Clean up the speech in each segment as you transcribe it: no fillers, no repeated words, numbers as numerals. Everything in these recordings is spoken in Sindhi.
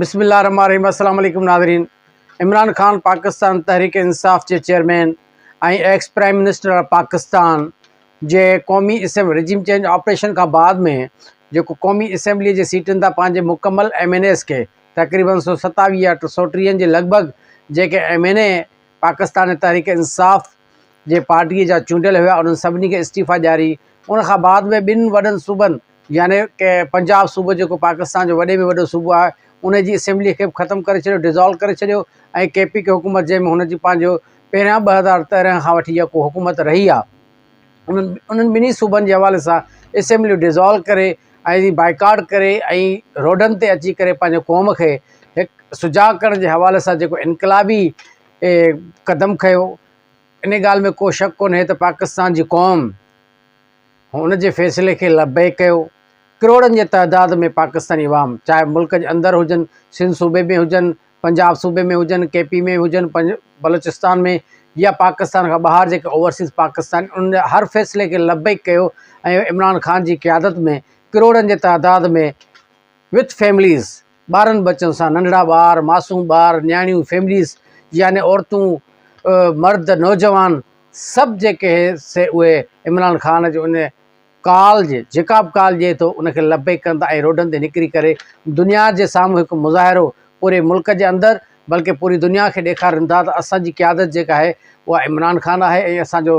بسم الله الرحمن الرحيم السلام عليڪم ناظرين عمران خان پاڪستان تحريڪ انصاف جي chairman ۽ ex prime minister Pakistan جي قومي اسيمبلي رجيم چينج آپريشن کان بعد ۾ جيڪو قومي اسيمبلي جي سيٽن تان پنهنجي مڪمل ايم اين ايز کي تقريبن 127 يا 130 جي لڳ ڀڳ جيڪي ايم اين اي پاڪستان تحريڪ انصاف جي پارٽي جا چونڊيل هيا انهن سڀني کي استعيفا ڏياري ان کان بعد ۾ ٻن وڏن صوبن يعني ڪه پنجاب صوبو جيڪو پاڪستان جو وڏي ۾ وڏو صوبو آهي ان جي اسيمبلي کي به ختم ڪري ڇڏيو ڊزالو ڪري ڇڏيو ۽ ڪي پي ڪي حڪومت جنهن ۾ هن جي پنهنجو پهريان 2013 کان وٺي جيڪو حڪومت رهي آهي انهن انهن ٻنهي صوبن جي حوالي سان اسيمبليون ڊزالو ڪري ۽ بائيڪاٽ ڪري ۽ روڊن تي اچي ڪري پنهنجي قوم کي هڪ سجاڳ ڪرڻ جي حوالي سان جيڪو انقلابي قدم کنيو ان ڳالهه ۾ ڪو شڪ ڪونهي ته پاڪستان جي قوم هن جي فيصلي کي لبيڪ ڪيو. ڪروڙن جي تعداد ۾ پاڪستاني عوام چاهي ملڪ جي اندر هجن، سنڌ صوبي ۾ هجن، پنجاب صوبي ۾ هجن، ڪي پي ۾ هجن، بلوچستان ۾ يا پاڪستان کان ٻاهر جيڪي اوورسيز پاڪستاني انهن هر فيصلي کي لبيڪ ڪيو ۽ عمران خان جي قيادت ۾ ڪروڙن جي تعداد ۾ وٿ فيمليز ٻارن ٻچن سان ننڍڙا ٻار، معصوم ٻار، نياڻيون، فيمليز يعني عورتون، مرد، نوجوان سڀ جيڪي هي سي اهي عمران خان جي ان ڪال جي جيڪا به ڪال ڏئي ٿو ان کي لبيڪ ڪن ٿا ۽ روڊن تي نڪري ڪري دنيا جي سامهون هڪ مظاهرو پوري ملڪ جي اندر بلڪه پوري دنيا کي ڏيکارين ٿا ته اسان جي قيادت جيڪا آهي اها عمران خان آهي ۽ اسان جو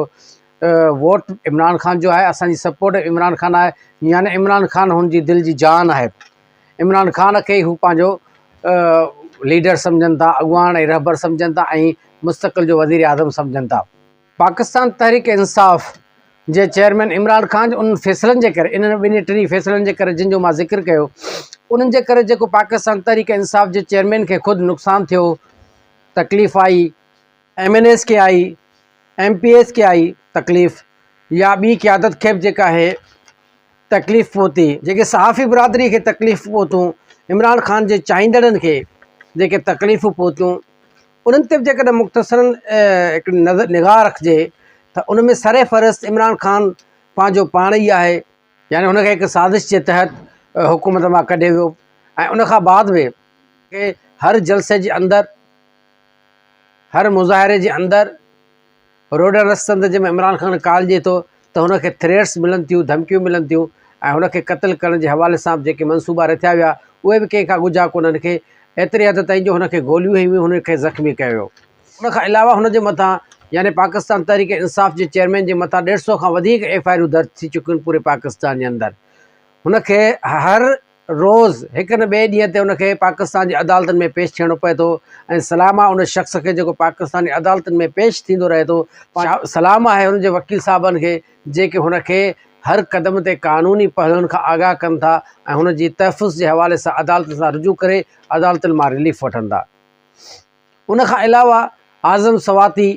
ووٽ عمران خان جو آهي اسان جي سپورٽ عمران خان آهي يعني عمران خان هن جي دل جي جان آهي عمران خان کي ئي هو پنهنجو ليڊر سمجهن ٿا، اڳواڻ ۽ رهبر سمجهن ٿا ۽ مستقل جو وزيراعظم سمجهن ٿا. پاڪستان تحريڪ انصاف جي چيئرمين عمران خان جي انهن فيصلن جي ڪري انهن ٻنهي ٽنهي فيصلن جي ڪري جن جو مان ذڪر ڪيو انهن جي ڪري جيڪو پاڪستان تحريڪ انصاف جي چيئرمين کي خود نقصان ٿيو تڪليف آئي ايم اين ايز کي آئي ايم پي ايز کي آئي تڪليف يا ٻي قيادت کي به جيڪا آهي تڪليف پهتي، جيڪي صحافي برادري کي تڪليف پهتون، عمران خان جي چاهيندڙن کي جيڪي تڪليفون پهتيون، انهن تي به جيڪڏهن مختصراً هڪڙي نظر نگاهه رکجي ته ان ۾ سر فهرست عمران خان پنهنجو پاڻ ئي آهي، يعني هن کي هڪ سازش جي تحت حڪومت مان ڪڍيو ويو ۽ ان کان بعد به هر جلسي جي اندر هر مظاهري جي اندر روڊن رستن تي جنهن مهل عمران خان ڪال ڏئي ٿو ته هن کي ٿريٽس ملن ٿيون، ڌمڪيون ملن ٿيون ۽ هن کي قتل ڪرڻ جي حوالي سان به جيڪي منصوبا رٿيا ويا اهي به ڪنهن کان ڳجها ڪونهن کي ايتري حد تائين جو هن کي گوليون هنيون ويون هن کي زخمي ڪيو ويو. ان کان علاوه هن جي مٿان يعني پاڪستان تحريڪ انصاف جي چيئرمين جي مٿان ڏيڍ سئو کان وڌيڪ ايف I آرون درج ٿي چڪيون آهن پوري پاڪستان جي اندر هن کي هر روز هڪ نه ٻئي ڏينهن تي ان کي پاڪستان جي عدالتن ۾ پيش ٿيڻو پئي ٿو ۽ سلام آهي ان شخص کي جيڪو پاڪستان جي عدالتن ۾ پيش ٿيندو رهي ٿو سلام آهي ان جي وڪيل صاحبن کي جيڪي هن کي هر قدم تي قانوني پهلوئن کان آگاهه ڪن ٿا ۽ هن جي تحفظ جي حوالي سان عدالتن سان رجوع ڪري عدالتن مان رليف وٺن ٿا. ان کان علاوه اعظم سواتي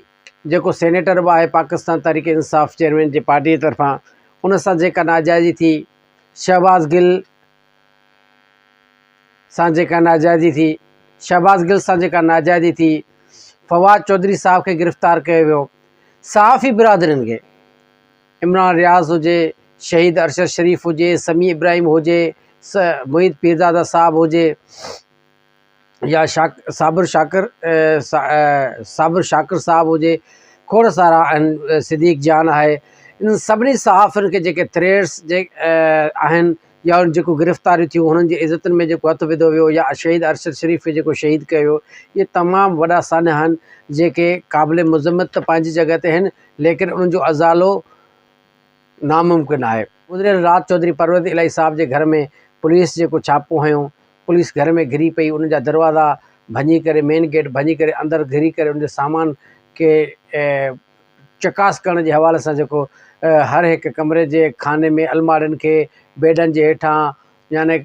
جيڪو سينيٽر به آهي پاڪستان تحريڪ انصاف چيئرمين جي پارٽي طرفان ان سان جيڪا ناجائزي ٿي شهباز گل سان جيڪا ناجائزي ٿي شهباز گل سان جيڪا ناجائزي ٿي فواد چوڌري صاحب کي گرفتار ڪيو ويو صحافي برادرين کي عمران رياض هجي شهيد ارشد شريف هجي سميع ابراهيم هجي معيد پيرزاده صاحب هجي يا صابر شاڪر صابر شاڪر صاحب هجي کوڙ سارا آهن صديق جان آهي انهن سڀني صحافين کي جيڪي ٿريٽس جي آهن يا جيڪو گرفتاريون ٿيون هنن جي عزتن ۾ جيڪو هٿ وڌو ويو يا شهيد ارشد شريف کي جيڪو شهيد ڪيو ويو اهي تمام وڏا سانحا آهن جيڪي قابل مذمت ته پنهنجي جڳهه تي آهن ليڪن انهن جو ازالو ناممڪن آهي. گذريل رات چوڌري پرويز الاهي صاحب جي گهر ۾ پوليس جيڪو ڇاپو هنيو، پوليس گهر ۾ گهري پئي ان جا دروازا ڀڃي ڪري مين گيٽ ڀڃي ڪري اندر گهري ڪري ان جي سامان کي چڪاس ڪرڻ جي حوالي سان جيڪو هر هڪ ڪمري جي خاني ۾ الماڙين کي بيڊن جي هيٺان يعني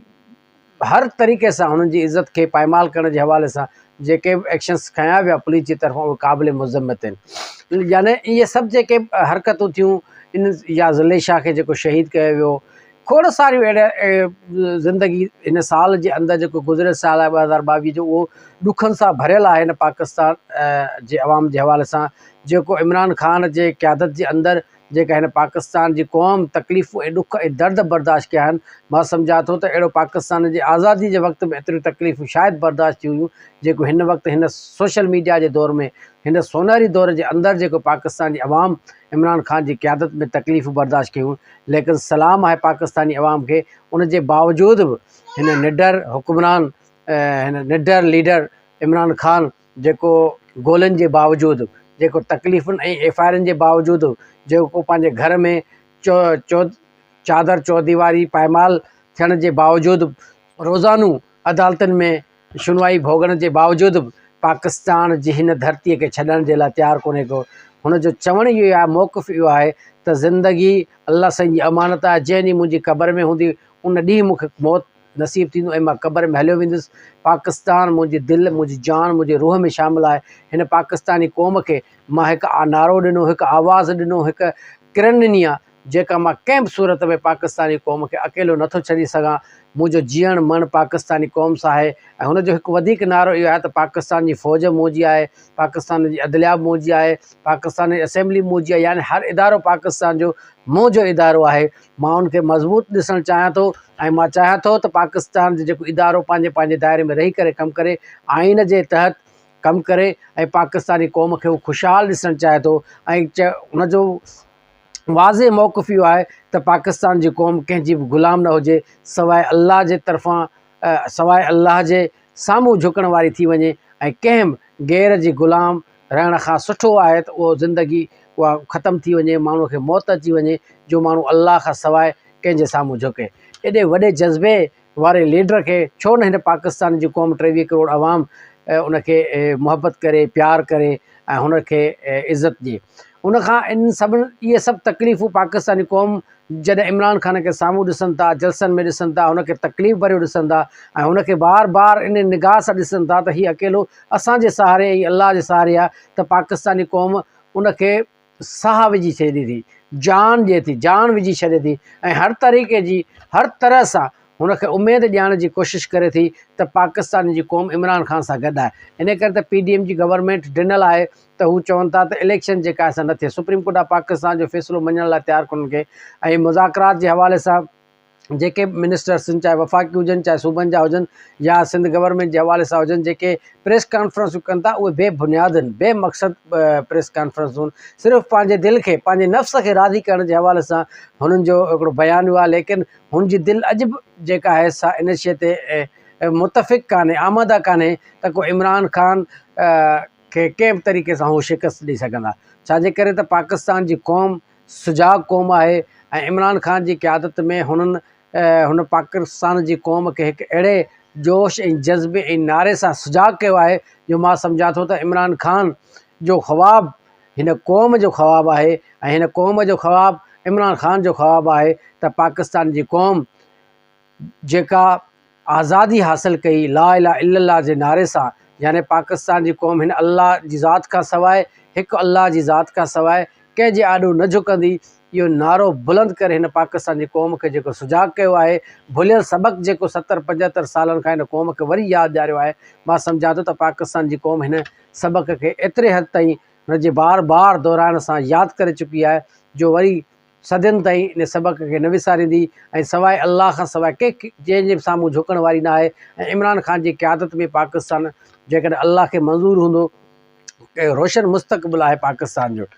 هر طريقي سان هنن جي عزت کي پائمال ڪرڻ جي حوالي سان جيڪي به ايڪشنس کنيا ويا پوليس جي طرفان اهي قابل مذمت آهن يعني اهي سڀ جيڪي حرڪتون ٿيون ان يا ضلعي شاهه کي جيڪو شهيد ڪيو ويو کوڙ ساريون اهڙا زندگي هن سال جي اندر جيڪو گذريل سال آهي 2022 جو اهو ڏکن سان ڀريل آهي هن پاڪستان جي عوام جي حوالي سان جيڪو عمران خان جي قيادت جي اندر جيڪا هن پاڪستان جي قوم تڪليفون ۽ ڏک ۽ درد برداشت ڪيا آهن، مان سمجهان ٿو ته اهڙو پاڪستان جي آزادي جي وقت به ايتريون تڪليفون شايد برداشت ٿيون هيون جيڪو هن وقت هن سوشل ميڊيا جي دور ۾ هن سونهري دور جي اندر جيڪو پاڪستان جي عوام عمران خان جي قيادت ۾ تڪليفون برداشت ڪيون ليڪن سلام آهي پاڪستاني عوام کي ان جي باوجود به هن نڊر حڪمران هن نڊر ليڊر عمران خان جيڪو گولين جي باوجود جيڪو تڪليفن ۽ ايف I آرن جي باوجود جيڪو پنهنجي گهر ۾ چو چو چادر چوديواري پائمال ٿيڻ جي باوجود روزانو عدالتن ۾ شنوائي ڀوڳڻ جي باوجود به پاڪستان جي هن ڌرتيء کي ڇڏڻ جي لاء تيار ڪونهي ڪو هن جو چوڻ اهو آهي موقف اهو آهي ته زندگي الله سائين جي امانت آهي جنهن ڏينهن منهنجي قبر ۾ هوندي ان ڏينهن مون کي موت نصيب ٿيندو ۽ مان قبر ۾ هليو ويندس. پاڪستان منهنجي دل، منهنجي جان، منهنجي روح ۾ شامل آهي. هن پاڪستاني قوم کي مان هڪ نعرو ڏنو، هڪ آواز ڏنو، هڪ ڪرن ڏني آهي، جيڪا مان ڪنهن به صورت ۾ پاڪستاني قوم کي اڪيلو نٿو ڇڏي سگهان. منهنجو جيئڻ مرڻ پاڪستاني قوم سان آهي ۽ هن جو هڪ وڌيڪ نعرو اهو آهي ته پاڪستان جي فوج به منهنجي آهي، پاڪستان جي عدليا به منهنجي آهي، پاڪستان جي اسيمبلي به منهنجي آهي يعني هر ادارو پاڪستان جو منهنجو ادارو آهي. مان ان کي مضبوط ڏسڻ چاهيان ٿو ۽ مان چاهيان ٿو ته پاڪستان جو جيڪو ادارو پنهنجي پنهنجي دائري ۾ رهي ڪري ڪم ڪري آئين جي تحت ڪم ڪري ۽ پاڪستاني قوم کي هو خوشحال ڏسڻ چاهي ٿو ۽ ان جو واضح موقف اهو آهي ته پاڪستان جي قوم ڪنهن جي به غلام نه هجي سواء الله جي طرفان سواء الله جي سامهون جهڪڻ واري ٿي وڃي ۽ ڪنهن به غير جي غلام رهڻ کان سٺو آهي ته اهو زندگي اها ختم ٿي وڃي ماڻهوء کي موت اچي وڃي جو ماڻهو الله کان سواء ڪنهن جي سامهون جهڪي. ايڏي وڏي جذبي واري ليڊر کي ڇو نه هن پاڪستان جي قوم 23 ڪروڙ عوام ان کي محبت ڪري پيار ڪري ۽ هن کي عزت ڏئي. ان کان ان سڀن اهي سڀ تڪليفون پاڪستاني قوم جڏهن عمران خان کي سامهون ڏسن ٿا، جلسن ۾ ڏسن ٿا، هن کي تڪليف ڀريو ڏسن ٿا ۽ هن کي بار بار ان نگاهه سان ڏسن ٿا ته هي اڪيلو اسان جي سهاري ۽ الله جي سهاري آهي ته پاڪستاني قوم ان کي ساهه وجهي ڇڏي ٿي، جان ڏئي ٿي، جان وجهي ڇڏي ٿي ۽ هر طريقي جي هر طرح سان هن کي اميد ڏيارڻ جي ڪوشش ڪري ٿي ته پاڪستان جي قوم عمران خان سان گڏ آهي. ان ڪري ته پي ڊي ايم جي گورنمينٽ ڊنل آهي ته هو چون ٿا ته اليڪشن جيڪا آهي سا نه ٿئي، سپريم ڪورٽ آف پاڪستان جو فيصلو مڃڻ لاء تيار ڪونهن ڪي ۽ مذاڪرات جي حوالي سان جيڪي به منسٽرس آهن چاهي وفاقي هجن چاهي صوبن جا هجن يا سنڌ گورنمينٽ جي حوالي سان هجن جيڪي پريس ڪانفرنسون ڪن ٿا اهي بي بنياد آهن بي مقصد پريس ڪانفرنسون صرف پنهنجي دل کي پنهنجي نفس کي راضي ڪرڻ جي حوالي سان هنن جو هڪڙو بيان آهي ليڪن هن جي دل اڄ به جيڪا آهي سا ان شيء تي متفق ڪانهي آماده ڪانهي ته ڪو عمران خان کي ڪنهن به طريقي سان هو شڪست ڏئي سگهندا ڇا جي ڪري ته پاڪستان جي قوم سجاڳ قوم آهي ۽ عمران خان جي قيادت ۾ هنن هن پاڪستان جي قوم کي هڪ اهڙي جوش ۽ جذبي ۽ نعري سان سجاڳ ڪيو آهي جو مان سمجهان ٿو ته عمران خان جو خواب هن قوم جو خواب آهي ۽ هن قوم جو خواب عمران خان جو خواب آهي ته پاڪستان جي قوم جيڪا آزادي حاصل ڪئي لا اله الا الله جي نعري سان يعني پاڪستان جي قوم هن الله جي ذات کان سواء هڪ الله جي ذات کان سواء ڪنهن جي آڏو نه جهڪندي اهو نعرو بلند ڪري هن پاڪستان جي قوم کي جيڪو سجاڳ ڪيو آهي ڀليل سبق جيڪو ستر پنجهتر سالن کان هن قوم کي وري ياد ڏياريو آهي مان سمجهان ٿو ته پاڪستان جي قوم هن سبق کي ايتري حد تائين هن جي بار بار دهرائڻ سان ياد ڪري چڪي آهي جو وري صدين تائين ان سبق کي نه وساريندي ۽ سواء الله کان سواء ڪنهن جنهن جي سامهون جهڪڻ واري نه آهي ۽ عمران خان جي قيادت ۾ پاڪستان جيڪڏهن الله کي منظور هوندو روشن مستقبل آهي پاڪستان جو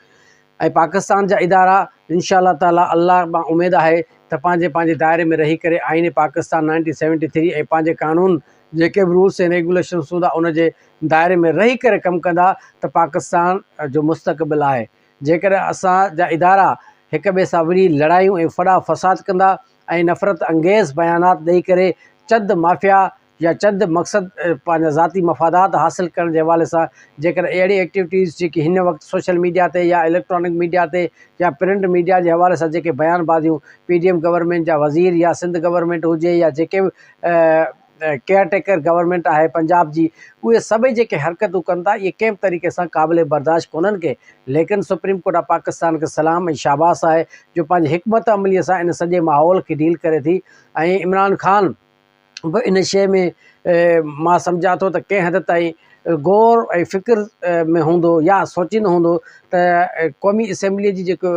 ۽ پاڪستان جا ادارا انشاء الله تعالي الله مان اميد آهي ته پنهنجي پنهنجي دائري ۾ رهي ڪري آئين پاڪستان نائنٽين سيونٽي ٿري ۽ پنهنجي قانون جيڪي به رولس ۽ ريگوليشنس هوندا ان جي دائري ۾ رهي ڪري ڪم ڪندا ته پاڪستان جو مستقبل آهي جيڪڏهن اسان جا ادارا هڪ ٻئي سان وڙهي لڙايون ۽ ڦڏا فساد ڪندا ۽ نفرت انگيز بيانات ڏئي ڪري چند مافيا يا چند مقصد پنهنجا ذاتي مفادات حاصل ڪرڻ جي حوالي سان جيڪڏهن اهڙي ايڪٽيوٽيز جيڪي هن وقت سوشل ميڊيا تي يا اليڪٽرانڪ ميڊيا تي يا پرنٽ ميڊيا جي حوالي سان جيڪي بيان بازيون پي ڊي ايم گورنمينٽ جا وزير يا سنڌ گورنمينٽ هجي يا جيڪي به ڪيئر ٽيڪر گورنمينٽ آهي پنجاب جي اهي سڀئي جيڪي حرڪتون ڪن ٿا اهي ڪنهن به طريقي سان قابل برداشت ڪونهن ڪي ليڪن سپريم ڪورٽ آف پاڪستان کي سلام ۽ شاباس آهي جو پنهنجي حڪمت عملي سان ان سڄي ماحول کي ڊيل ڪري ٿي ۽ عمران خان به ان شيء ۾ مان سمجهان ٿو ته ڪنهن حد تائين غور ۽ فڪر ۾ هوندو يا سوچيندو هوندو ته قومي اسيمبليء جي جيڪو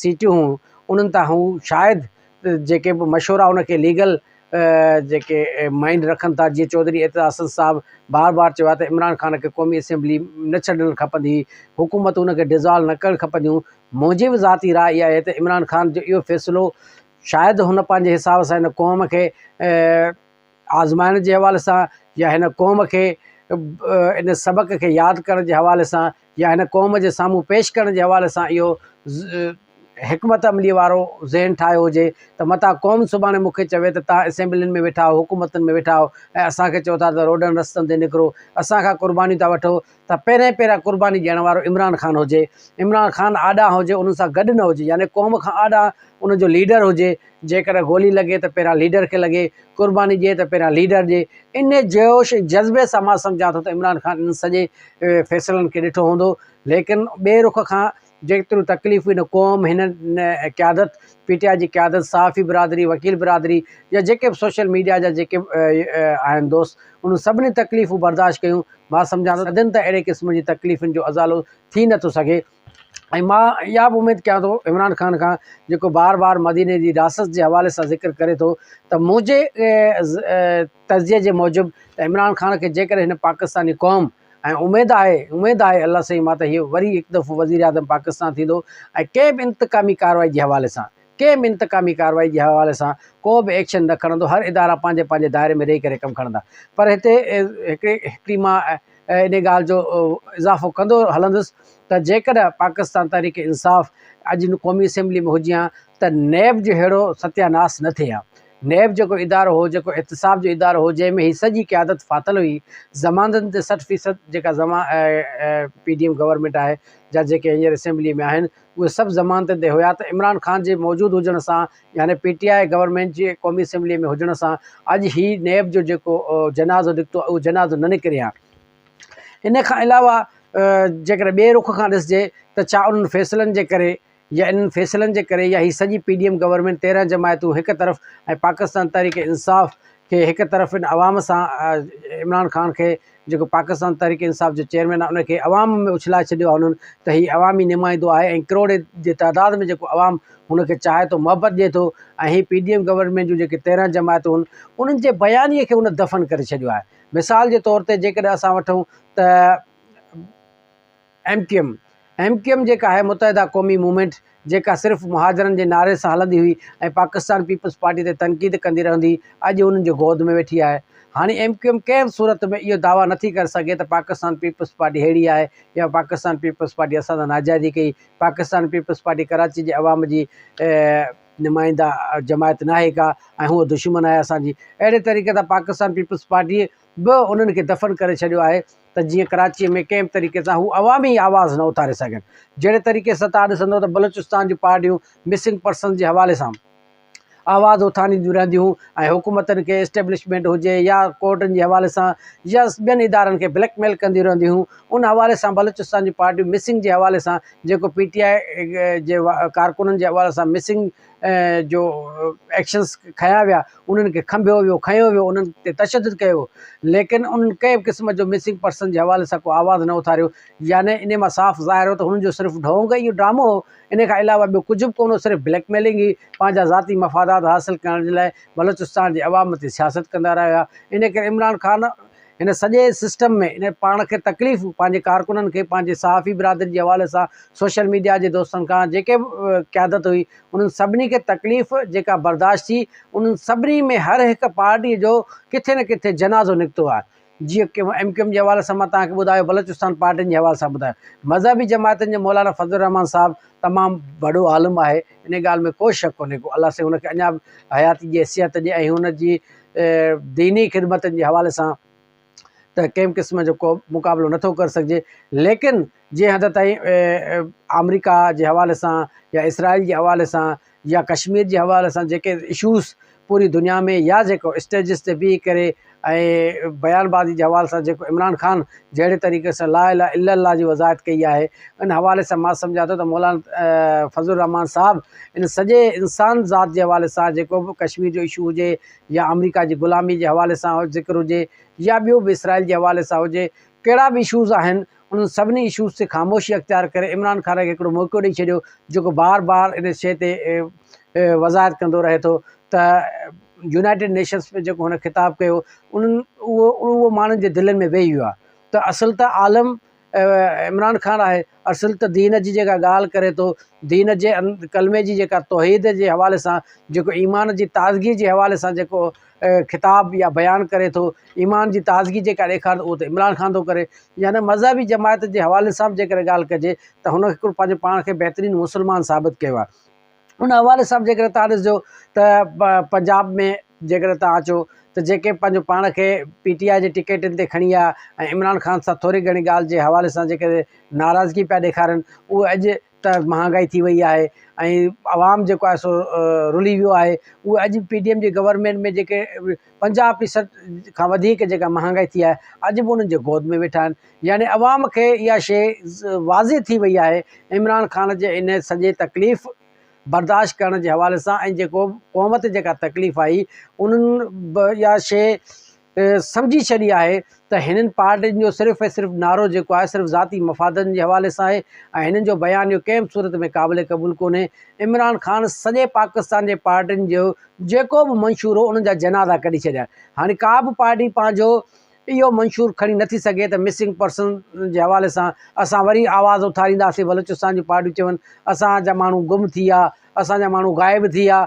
سيٽيون هيون انهن تان هو شايد جيڪي به مشورا ان کي ليگل جيڪي مائنڊ رکن ٿا جيئن چوڌري اعتزاز احسن صاحب بار بار چيو آهي ته عمران خان کي قومي اسيمبلي نه ڇڏڻ کپندي هئي حڪومت ان کي ڊزالو نه ڪرڻ کپنديون منهنجي به ذاتي راء اها آهي ته عمران خان جو اهو فيصلو شايد هن پنهنجي حساب سان هن قوم کي آزمائڻ جي حوالي سان يا هن قوم کي ان سبق کي ياد ڪرڻ جي حوالي سان يا هن قوم جي سامهون پيش ڪرڻ جي حوالي سان اهو حڪمت عملي وارو ذهن ٺاهيو هجي ته متان قوم سڀاڻي مون کي چوي ته توهان اسيمبلين ۾ ويٺا آهيو حڪومتن ۾ ويٺا آهيو ۽ اسان کي چئو ٿا ته روڊن رستن تي نڪرو اسان کان قربانيون ٿا وٺو ته پهرين پهريان قرباني ڏيڻ وارو عمران خان هجي، عمران خان آڏا هجي انهن سان گڏ نه هجي يعني قوم کان آڏا ان جو ليڊر هجي، جيڪڏهن گولي لڳي ته پهريان ليڊر کي لڳي، قرباني ڏئي ته پهريان ليڊر ڏئي، ان جوش ۽ جذبي سان مان سمجهان ٿو ته عمران خان انهن سڄي فيصلن کي ڏٺو هوندو، ليڪن ٻئي رخ کان جيتريون تڪليفون هن قوم، هن قيادت، پي ٽي آء جي قيادت، صحافي برادري، وڪيل برادري يا جيڪي به سوشل ميڊيا جا جيڪي به آهن دوست انهن سڀني تڪليفون برداشت ڪيون، مان سمجهان ٿو صدين تائين اهڙي قسم جي تڪليفن جو ازالو ٿي نٿو سگهي ۽ مان اها به اميد ڪيان ٿو عمران خان کان جيڪو بار بار مديني جي رياست جي حوالي سان ذڪر ڪري ٿو ته منهنجي تجزيي جي موجب ته عمران خان کي جيڪڏهن هن پاڪستاني قوم ۽ اميد آهي اميد آهي الله سائين مان ته هي وري هڪ دفعو وزير اعظم پاڪستان ٿيندو ۽ ڪنهن به انتقامي ڪارروائي جي حوالي سان ڪنهن به انتقامي ڪارروائي جي حوالي سان ڪو به ايڪشن نه کڻندو، هر ادارا پنهنجي پنهنجي دائري ۾ رهي ڪري ڪم کڻندا پر هتي هڪڙي هڪڙي مان ان ڳالهه جو اضافو ڪندو هلندس ته جيڪڏهن پاڪستان تحريڪ انصاف اڄ قومي اسيمبلي ۾ هجي ها ته نيب جو ههڙو ستياناس نه ٿئي ها. نيب جيڪو ادارو هو، جيڪو احتساب جو ادارو هو، جنهن ۾ هي سڄي قيادت ڦاٿل هئي، ضمانتن تي 60% جيڪا پي ڊي ايم گورنمينٽ آهي جا جيڪي هينئر اسيمبلي ۾ آهن، اهي سڀ ضمانتن تي هيا ته عمران خان جي موجود هجڻ سان يعني پي ٽي I government جي قومي اسيمبلي ۾ هجڻ سان اڄ هي نيب جو جيڪو جنازو نڪتو آهي اهو جنازو نه نڪري ها. ان کان علاوه جيڪڏهن ٻئي رخ کان ڏسجي ته ڇا انهن فيصلن جي ڪري يا انهن فيصلن جي ڪري يا هي سڄي پي ڊي ايم گورنمينٽ 13 جماعتون هڪ طرف ۽ پاڪستان تحريڪ انصاف کي هڪ طرف ان عوام سان عمران خان کي جيڪو پاڪستان تحريڪ انصاف جو چيئرمين آهي ان کي عوام ۾ اڇلائي ڇڏيو آهي انهن ته هي عوامي نمائندو آهي ۽ ڪروڙين جي تعداد ۾ جيڪو عوام هن کي چاهي ٿو محبت ڏئي ٿو ۽ هي پي ڊي ايم گورنمينٽ جون جيڪي 13 جماعتون آهن انهن جي بيانيي کي ان دفن ڪري ڇڏيو آهي مثال جي طور تي جيڪڏهن اسان وٺون ته M Q M, M Q M جيڪا آهي متحده قومي موومينٽ جيڪا صرف مهاجرن جي نعري سان هلندي هئي ۽ پاڪستان پيپلز پارٽي تي تنقيد ڪندي رهندي اڄ انهن جي گود ۾ ويٺي آهي. هاڻي ايم ڪيو ايم ڪنهن به صورت ۾ اهو دعويٰ نٿي ڪري سگهي ته پاڪستان پيپلز پارٽي ههڙي آهي يا پاڪستان پيپلز پارٽي اسان سان ناجائزي ڪئي، پاڪستان پيپلز پارٽي ڪراچي جي عوام جي نمائنده جماعت ناهي ڪا ۽ هوء دشمن آهي اسان جي. اهڙي طريقي سان پاڪستان پيپلز پارٽي به انهن کي دفن ڪري ڇڏيو آهي. ته جيئن ڪراچيء ۾ ڪنهن به طريقي سان هو عوامي آواز نه اٿاري سگهن. جهڙي طريقي سان توهان ڏسندو ته بلوچستان جون پارٽيون مسنگ پرسنز جي حوالي سان آواز اٿارينديون رهنديون هيون ۽ حڪومتن کي اسٽيبلشمينٽ هجي يا ڪورٽن جي حوالي سان يا ٻين ادارن کي بليڪ ميل ڪنديون رهنديون هيون ان حوالي سان بلوچستان جون پارٽيون مسنگ جي حوالي سان جيڪو پي ٽي آء جي ڪارڪنن جي حوالي سان مسنگ جو ايڪشنس کنيا ويا انهن کي کنڀيو ويو کنيو ويو انهن تي تشدد ڪيو ويو ليڪن انهن ڪنهن به قسم جو مسنگ پرسن جي حوالي سان ڪو آواز نه اٿاريو يعني انهي مان صاف ظاهر هو ته هنن جو صرف ڍونگ ۽ ڊرامو هو انهي کان علاوه ٻيو ڪجهه به ڪونه هو صرف بليڪ ميلنگ هئي پنهنجا ذاتي مفادات حاصل ڪرڻ جي لاء بلوچستان جي عوام تي سياست ڪندا رهيا انهي ڪري عمران خان هن سڄي سسٽم ۾ ان پاڻ کي تڪليف پنهنجي ڪارڪنن کي پنهنجي صحافي برادري جي حوالي سان سوشل ميڊيا جي دوستن کان جيڪي به قيادت هئي انهن سڀني کي تڪليف جيڪا برداشت ٿي انهن سڀني ۾ هر هڪ پارٽي جو ڪٿي نه ڪٿي جنازو نڪتو آهي جيئن ايم ڪيو ايم جي حوالي سان مان توهان کي ٻڌايو بلوچستان پارٽين جي حوالي سان ٻڌايو مذهبي جماعتن جي مولانا فضل الرحمان صاحب تمام وڏو عالم آهي ان ڳالهه ۾ ڪو شڪ ڪونهي ڪو الله سائين هن کي اڃا به حياتي جي صحت ڏي ۽ هن جي ديني خدمتن جي حوالي سان ته ڪنهن به قسم جو ڪو مقابلو نٿو ڪري سگهجي ليڪن جنهن حد تائين آمريڪا جي حوالي سان يا اسرائيل جي حوالي سان يا ڪشمير جي حوالي سان جيڪي اشوز پوري دنيا ۾ يا جيڪو اسٽيجز تي بيهي ڪري ۽ بيان بازي جي حوالي سان جيڪو عمران خان جهڙي طريقي سان لا اله الا الله جي وضاحت ڪئي آهي ان حوالي سان مان سمجهان ٿو ته مولانا فضل الرحمان صاحب ان سڄي انسان ذات جي حوالي سان جيڪو به ڪشمير جو اشو هجي يا آمريڪا جي غلامي جي حوالي سان ذڪر هجي يا ٻيو به اسرائيل جي حوالي سان هجي ڪهڙا به اشوز آهن انهن سڀني اشوز تي خاموشي اختيار ڪري عمران خان کي هڪڙو موقعو ڏئي ڇڏيو جيڪو بار بار ان شيء تي وضاحت ڪندو رهي ٿو ته يونائيٽيڊ نيشنس ۾ جيڪو هن خطاب ڪيو انهن اهو اهو ماڻهن جي دلين ۾ ويهي ويو آهي ته اصل ته عالم عمران خان آهي اصل ته دين جي جيڪا ڳالهه ڪري ٿو دين جي ڪلمي جي جيڪا توحيد جي حوالي سان جيڪو ايمان جي تازگي جي حوالي سان جيڪو خطاب يا بيان ڪري ٿو ايمان جي تازگي جيڪا ڏيکاري ٿو اهو ته عمران خان ٿو ڪري يعني مذهبي جماعت جي حوالي سان به جيڪڏهن ڳالهه ڪجي ته هن هڪڙو پنهنجو پاڻ کي بهترين مسلمان ثابت ڪيو آهي ان حوالي سان به جيڪڏهن توهان ڏسجو ته پنجاب ۾ جيڪڏهن توهان اچو ته جيڪي پنهنجو پاڻ کي پي ٽي آء جي ٽڪيٽن تي کڻي آيا ۽ عمران خان سان ٿوري گهڻي ڳالهه جي حوالي سان جيڪڏهن ناراضگي پيا ڏيکارن اهي اڄ ته مهانگائي ٿي وئي آهي ۽ عوام جيڪو آهي سو رلي ويو آهي اهي اڄ پي ڊي ايم جي گورنمينٽ ۾ جيڪي 50 فيصد کان وڌيڪ جيڪا مهانگائي ٿي آهي اڄ به انهن جي گود ۾ ويٺا آهن يعني عوام کي اها شيء واضح ٿي وئي آهي عمران خان جي ان سڄي تڪليف برداشت ڪرڻ جي حوالي سان ۽ جيڪو قوم تي جيڪا تڪليف آئي انهن به اها شيء سمجهي ڇڏي آهي ته هنن پارٽين جو صرف ۽ صرف نعرو جيڪو آهي صرف ذاتي مفادن جي حوالي سان آهي ۽ هنن جو بيان اهو ڪنهن به صورت ۾ قابل قبول ڪونهي عمران خان سڄي پاڪستان جي پارٽين جو جيڪو به منشور هو انهن جا جنازا ڪڍي ڇڏيا هاڻي ڪا به پارٽي پنهنجو اهو منشور کڻي نٿي سگهي ته مسنگ پرسن جي حوالي سان اسان وري آواز اٿارينداسين بلوچستان جون پارٽيون چون اسان جا ماڻهو گم ٿي ويا اسان جا ماڻهو غائب ٿي ويا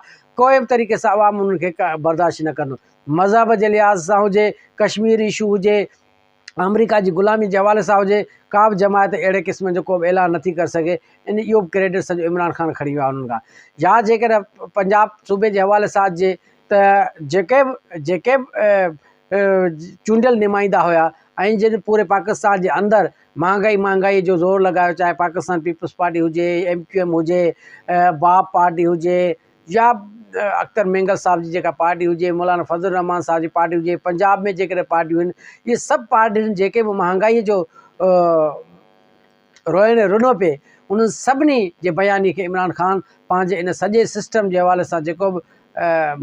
ڪوئي به طريقي سان عوام انهن کي برداشت نه ڪندو مذهب جي لحاظ سان هجي ڪشمير اشو هجي آمريڪا جي غلامي جي حوالي سان هجي ڪا به جماعت اهڙي قسم جو ڪو به اعلان نٿي ڪري سگهي ان اهو به ڪريڊٽ سڄو عمران خان کڻي ويو آهي انهن کان يا جيڪڏهن پنجاب صوبي جي حوالي سان اچجي ته جيڪي به جيڪي به چونڊيل نمائندا هيا ۽ جن پوري پاڪستان جي اندر مهانگائي مهانگائي جو زور لڳايو چاهي پاڪستان پيپلز پارٽي هجي ايم ڪيو ايم هجي باپ پارٽي هجي يا اختر مينگل صاحب جي جيڪا پارٽي هجي، مولانا فضل الرحمان صاحب جي پارٽي هجي، پنجاب ۾ جيڪڏهن پارٽيون آهن، اهي سڀ پارٽين جيڪي به مهانگائي جو روئڻ رنو پئي، انهن سڀني جي بياني کي عمران خان پنهنجي ان سڄي سسٽم جي حوالي سان جيڪو به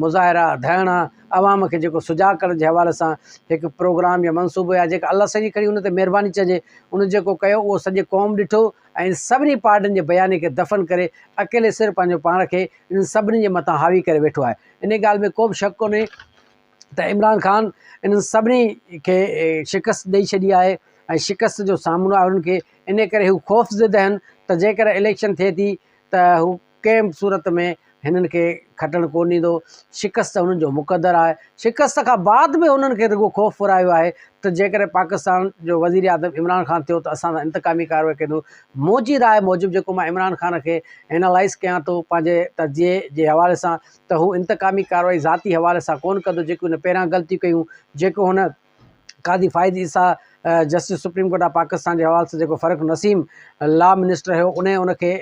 مظاهرا، ڌرڻا، عوام کي جيڪو سجاڳ ڪرڻ جي حوالي سان هڪ پروگرام يا منصوبو يا جيڪا الله سائين جي کڻي ان تي مهرباني چئجي، ان جيڪو ڪيو اهو سڄي قوم ڏٺو ۽ سڀني پارٽين جي بياني کي دفن ڪري اڪيلي سر پنهنجو پاڻ کي انهن سڀني جي مٿان حاوي ڪري ويٺو آهي. انهي ڳالهه ۾ ڪو به شڪ ڪونهي ته عمران خان انهن سڀني کي شڪست ڏئي ڇڏي آهي ۽ شڪست جو سامنو آهي انهن کي انهي ڪري هو خوف زده آهن ته جيڪڏهن اليڪشن ٿئي ٿي ته هو ڪنهن به صورت ۾ هنن کي کٽڻ ڪونه ڏيندو، شڪست هنن جو مقدر آهي، شڪست کان بعد به هنن کي رڳو خوف ڦرايو آهي ته جيڪڏهن پاڪستان جو وزيراعظم عمران خان ٿيو ته اسان سان انتقامي ڪارروائي ڪندو، منهنجي راء موجب جيڪو مان عمران خان کي اينالائز ڪيان ٿو پنهنجي تجزيي جي حوالي سان ته هو انتقامي ڪارروائي ذاتي حوالي سان ڪونه ڪندو جيڪي هن پهريان غلطيون ڪيون جيڪو هن Qazi Faez Isa justice supreme court of Pakistan جي حوالي سان جيڪو فرخ نسيم لا منسٽر هيو انهي ان کي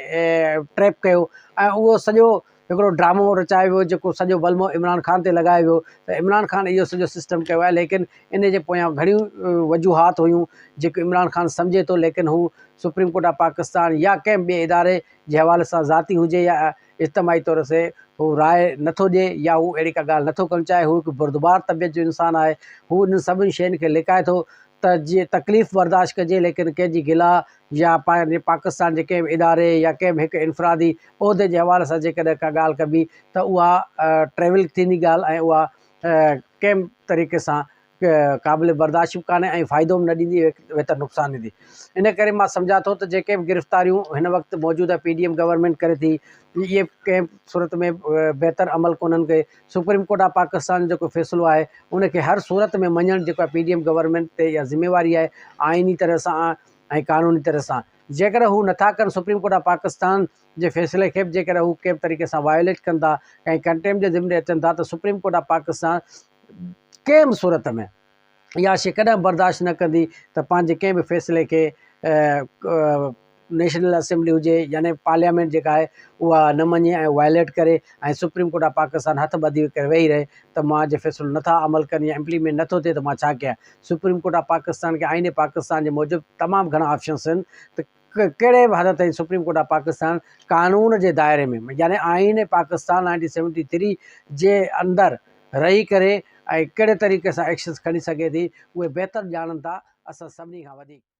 ٽريپ ڪيو ۽ اهو سڄو هڪڙو ڊرامو رچايو ويو جيڪو سڄو بلمو عمران خان تي لڳايو ويو ته عمران خان اهو سڄو سسٽم ڪيو آهي ليڪن ان جي پويان گهڻيون وجوهات هيون جيڪو عمران خان سمجهي ٿو ليڪن هو سپريم ڪورٽ آف پاڪستان يا ڪنهن ٻئي اداري جي حوالي سان ذاتي هجي يا اجتماعي طور سي هو راء نٿو ڏئي يا هو اهڙي ڪا ڳالهه نٿو ڪرڻ چاهي، هو هڪ بردبار طبيعت جو انسان آهي، هو انهن سڀني شين کي لڪائي ٿو ته جيئن تڪليف برداشت ڪجي ليڪن ڪنهن جي گلا يا پنهنجي پاڪستان جي ڪنهن به اداري يا ڪنهن به هڪ انفرادي عهدي جي حوالي سان جيڪڏهن ڪا ڳالهه ڪبي ته اها ٽريول ٿيندي ڳالهه ۽ اها ڪنهن به طريقي سان قابل برداشت به ڪانهي ۽ فائدو به نه ڏيندي ويتر نقصان ڏيندي ان ڪري مان سمجهان ٿو ته جيڪي به گرفتاريون هن وقت موجوده پي ڊي ايم گورنمينٽ ڪري ٿي اهي ڪنهن به صورت ۾ بهتر عمل ڪونهن ڪي سپريم ڪورٽ آف پاڪستان جو جيڪو فيصلو آهي ان کي هر صورت ۾ مڃڻ جيڪو آهي پي ڊي ايم گورنمينٽ تي اها ذميواري آهي آئيني طرح سان ۽ قانوني طرح سان جيڪڏهن هو نٿا ڪن سپريم ڪورٽ آف پاڪستان جي فيصلي کي به جيڪڏهن هو ڪنهن به طريقي سان وايوليٽ ڪن ٿا ۽ ڪنٽيمپٽ جي ذمري اچن ٿا ته سپريم ڪورٽ آف پاڪستان ڪنهن به صورت ۾ اها شيء ڪڏهن به برداشت نه ڪندي ته پنهنجي ڪنهن به فيصلي کي نيشنل اسيمبلي هجي يعني پارليامينٽ جيڪا آهي اها نه مڃي ۽ وائليٽ ڪري ۽ سپريم ڪورٽ آف پاڪستان هٿ ٻڌي ڪري ويهي رهي ته مان جي فيصلو نٿا عمل ڪن يا امپليمينٽ نٿو ٿئي ته مان ڇا ڪيان. سپريم ڪورٽ آف پاڪستان کي آئين پاڪستان جي موجب تمام گهڻا آپشنس آهن ته ڪهڙي به حد تائين سپريم ڪورٽ آف پاڪستان قانون جي دائري ۾ يعني آئين پاڪستان 1973 جي اندر رهي ڪري ۽ ڪهڙي طريقي سان ايڪشنس کڻي سگهي ٿي اهي بهتر ڄاڻن ٿا اسان سڀني کان وڌيڪ.